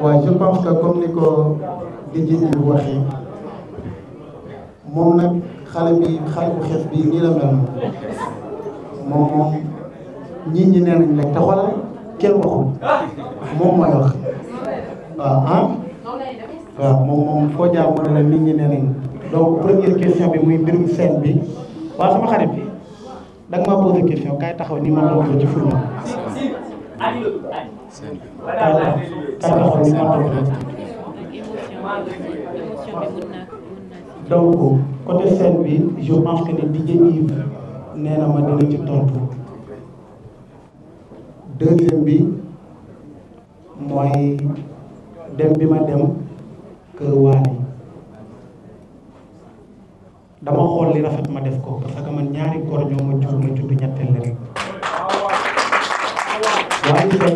waaw je pense que comme ni ko DJ Yves waxee moom nag xale bu xees bi nii la mel moom ñii ñi nee nañ rek te xoolal kenn waxul moom mooy wax waaw moom foo jaar mu ne la nit ñi nee nañ. donc première question bi muy mbirum scène bi waaw sama xarit bi da nga maa posé question kaay taxaw ni ma toog ci film kaay taxaw ni ma toog donc côté scène bi je pense que ni DJ Yves nee na ma dina ci tontu deuxième bi mooy dem bi ma dem kër Wally dama xool li rafet ma def ko parce que man ñaari góor ñoo ma jur ma judd ñetteel la rek waaye tey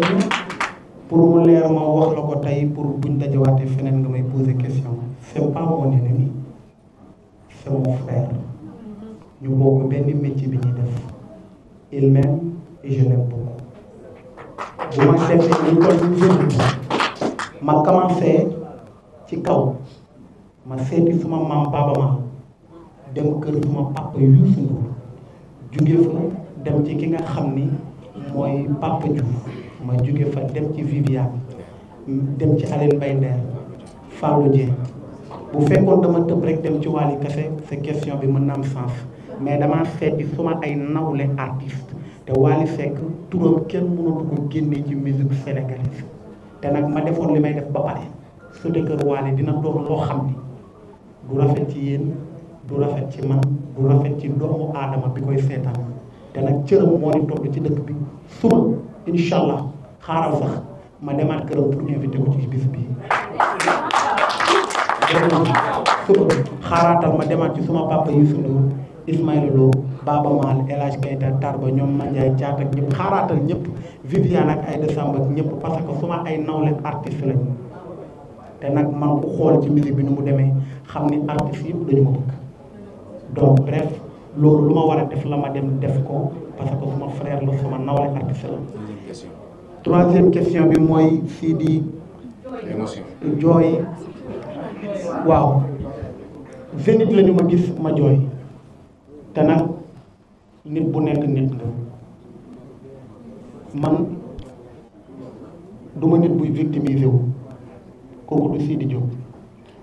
pour mu leer ma wax la ko tey pour buñ dajawaatee feneen nga may poser question c'est pas mon ennemi c'est mon frère ñu bokk benn métier bi ñuy def il m'aime et je l'aime beaucoup bu ma defee ñu kon ñu ma commencé ci kaw ma seeti suma maam Baba Ma dem kër suma papa Youssou Ndour jóge fa dem ci ki nga xam ni mooy Papa Diouf ma jóge fa dem ci Viviane dem ci Aline Mbaye Nder Fallou Dieng bu fekkoon dama tëb rek dem ci Wally kese sa question bi mën na am sens mais damaa seeti suma ay nawle artiste te Wally Seck turam kenn mënatu ko génnee ci musique sénégalaise te nag ma defoon li may def ba pare su dee kër Wally dina doon loo xam ni du rafet ci yéen du rafet ci man du rafet ci doomu aadama bi koy seetaan te nag cëram moo ni toll ci dëkk bi suba incha allah xaaral sax ma demaat këram pour invité ko ci bis bii suba xaaraatal ma demaat ci suma papa Youssou Ndour Ismaïla Lo Baba Maal El Hadj Keita Tarba ñoom Mandiaye Thiat ak ñëpp xaaraatal ñëpp Viviane ak Aïda Samb ak ñëpp parce que suma ay nawle artiste lañu te nag man ku xool ci musique bi nu mu demee xam ni artiste yëpp dañu ma bëgg donc bref loolu lu ma war a def la ma dem def ko parce que suma frère la suma nawle artiste la. troisième question bi mooy Sidi jooy waaw Zénith la ñu ma gis ma jooy te nag nit bu nekk nit nga man duma nit buy victimiser wu kooku du Sidi Diop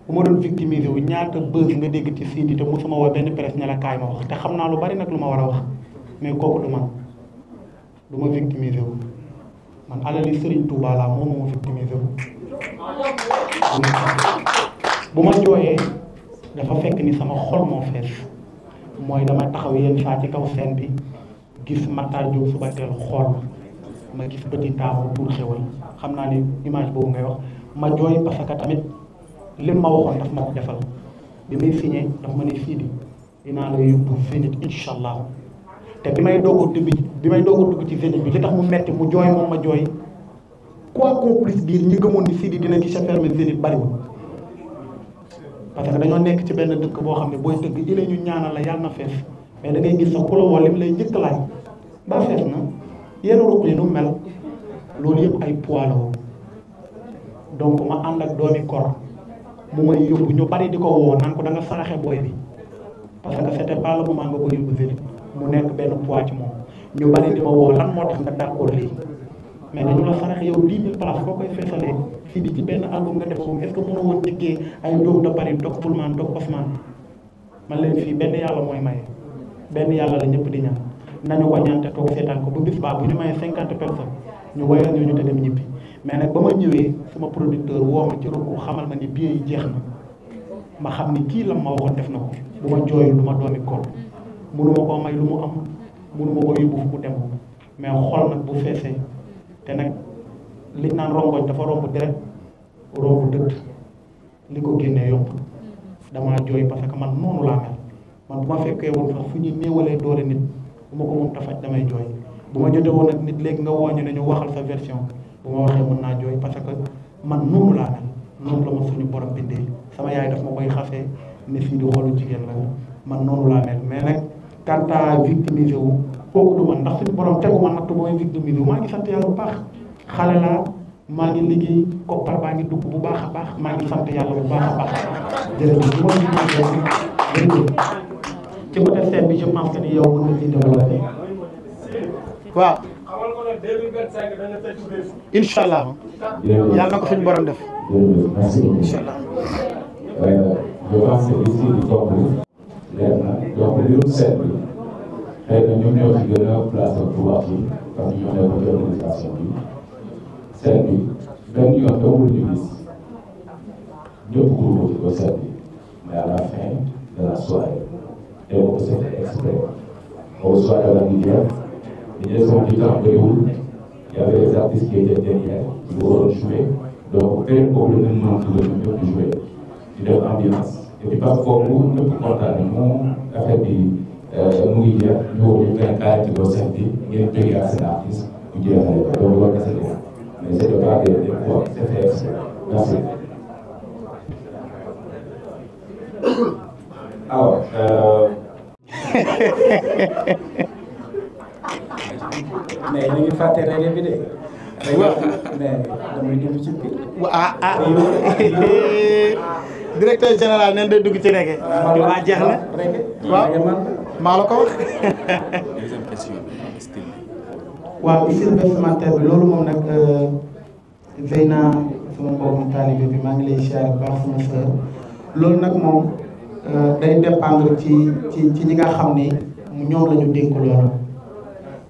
bu ma doon victimiser wu ñaata buzz nga dégg ci Sidi te musuma woo benn presse ne la kaay ma wax te xam naa lu bari nag lu ma war a wax mais kooku du man du ma victimiser wu man alali Serigne Touba laa moom moo victimiser wu bu ma jooyee dafa fekk ni sama xol moo fees mooy dama taxaw yenn saa ci kaw scène bi gis Matar Diop suba teel xool ma gis petit taamu pour xewal xam naa ni image boobu ngay wax ma jooy parce que tamit li ma waxoon daf ma ko defal bi may signé daf ma ne Sidi dinaa la yóbbu Zénith incha allah te bi may doog a dugg ci Zénith bi li tax mu metti mu jooy moom ma jooy quoi qu'on puisse dire ñi gëmoon ni Sidi dina gis fermé Zénith bariwul parce que dañoo nekk ci benn dëkk boo xam ne booy tëgg il ñu ñaanal la yàlla na fees mais da ngay gis sax ku la woo lim lay njëkk laaj ba fees na yenn ruq yi nu mel loolu yëpp ay poids la woon donc ma ànd ak doomi kor mu may yóbbu ñu bari di ko woo naan ko da nga saraxe booy bi parce que c'était pas le moment nga ko yóbbu Zénith mu nekk benn poids ci moom ñu bari di ma woo lan moo tax nga d'accord lii mais dañu la saraxe yow 10 000 places foo koy feesalee fii di ci benn album nga def ko est-ce que mënoo woon njëkkee ay doog de Paris doog Pullman doog Osman man leen fii benn yàlla mooy maye benn yàlla la ñëpp di ñaan nañu ko ñaan te toog seetaan ko ba bis baa bu ñu mayee 50 personnes ñu woyal ñu te dem ñibbi mais nag ba ma ñëwee sama producteur woo ma ci ruku xamal ma ni billet yi jeex na ma xam ni kii la ma waxoon def na ko bu ma jooyul du ma doomi kool mënu ma koo may lu mu am mënu ma ko yóbbu fu mu dem mais xol nag bu feesee te nag liñ naan rongoñ dafa romb deret romb dëtt li ko génnee yomb damaa jooy parce que man noonu laa mel man bu ma fekkee woon sax fu ñuy néewalee doole nit bu ma ko mën ta faj damay jooy bu ma jotee woon ak nit léegi nga wooñu ne ñu waxal sa version bu ma waxee mën naa jooy parce que man noonu laa mel noonu la ma suñu borom bindee sama yaay daf ma koy xasee ne fii di xolu jigéen la man noonu laa mel mais nag quant à victimiser wu kooku du man ndax suñu borom tegu ma natt mooy victimiser wu maa ngi sant yàlla bu baax xale laa maa ngi liggéey koppar baa ngi dugg bu baax a baax maa ngi sant yàlla bu baax a baax jërëjëf bu ma jërëjëf ci côté scène bi je pense que ni yow mën nga ciy développé waaw incha allah yàlla na ko suñu borom def incha allah. je pense que ici di topp leer na donc mbirum seet bi xëy na ñoom ñoo ci gën a placé pour wax yi parce que ñoo nekk ci organisation bi seet bi benn yoon dawul ñu gis ñëpp groupe ci ko seet bi mais à la fin de la soirée et on s'est fait exprès au soir de la rivière il y a son temps bëriwul il y avait des artistes qui étaient derrière qui waroon jouer donc période boobu la ñu mën a dugal ñëpp di jouer di def ambiance et puis parce que foofu ñëpp kontaan ne moom affaire bi mu ngi jeex ñu woo ñu gën a kaay ci kaw scène bi ngeen jógee ak seen artiste ñu jeexale ko donc loolu kese la mais c'est pas des fois c'est fait exprès merci. alors. mais ñu ngi fàtte reggae bi de. mais damay dugg ci biir. directeur général neen day dugg ci reggae. waa jeex na waaw maa la ko wax. waaw style vestimentaire bi loolu moom nag Zeyna sama mbokkum taalibe bi maa ngi lay siyaare bu baax sama sœur loolu nag moom day dépendre ci ñi nga xam ni ñoom la ñu dénk loolu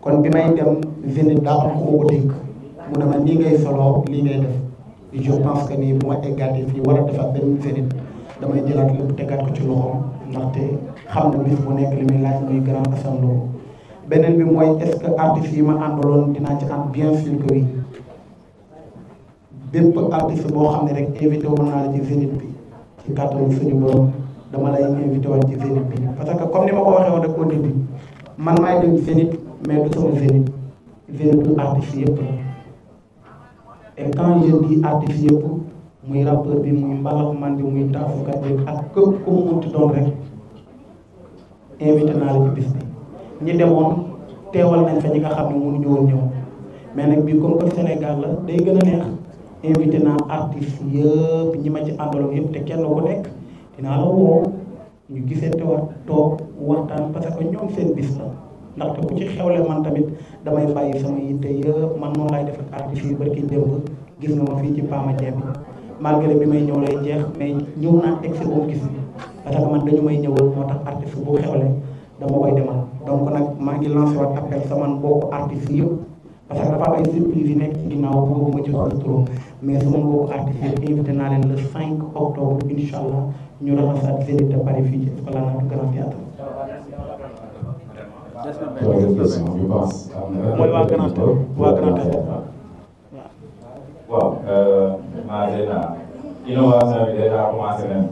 kon bi may dem Zénith daa am ku ma ko dénk mu ne ma nii ngay solo lii ngay def je pense que nii bu ma eggaatee fii war a defar benn Zénith damay jëlaat lépp tegaat ko ci loxoom ndaxte xam na bis bu nekk li muy laaj muy grand assemblée beneen bi mooy est-ce que artistes yi ma àndaloon dinaa ci ànd bien sûr que oui bépp artiste boo xam ne rek invité woon naa la ci Zénith bi ci kàttanu suñu borom dama lay invité waat ci Zénith bi parce que comme ni ma ko waxee woon rek au début man maay dem Zénith mais du sama Zénith Zénith du artiste yëpp la et quand je dis artiste yëpp muy rappeur bi muy mbalaxman bi muy taafukat bi ak képp ku mu munti doon rek invité naa la ci bis bi ñi demoon teewal nañ fa ñi nga xam ne mënuñu woon ñëw mais nag bii comme que Sénégal la day gën a neex invité naa artiste yëpp ñi ma ci àndaloon yëpp te kenn ku nekk dinaa la woo ñu gisante waat toog waxtaan parce que ñoom seen bis la ndaxte ku ci xewle man tamit damay bàyyi sama yitte yëpp man noonu laay def ak artistes yi barki démb gis nga ma fii ci Pama Dieng bi malgré bi may ñëw lay jeex mais ñëw naa egsi boobu gis bi parce que man dañu may ñëwal moo tax artiste bu xewle dama koy demal donc nag maa ngi lancé waat appel sama mbokku artistes yëpp parce que dafa am ay surprise yi nekk ci ginnaaw bëgguma ci wax trop mais sama mbokku artistes yëpp invité naa leen le 5 octobre incha allah ñu raxasaat Zénith de Paris fii ci Esplanade Grand Théâtre. mooy waa Grand Théâtre waa Grand Théâtre waaw maa ngi leen innovation bi déjà commencé nañ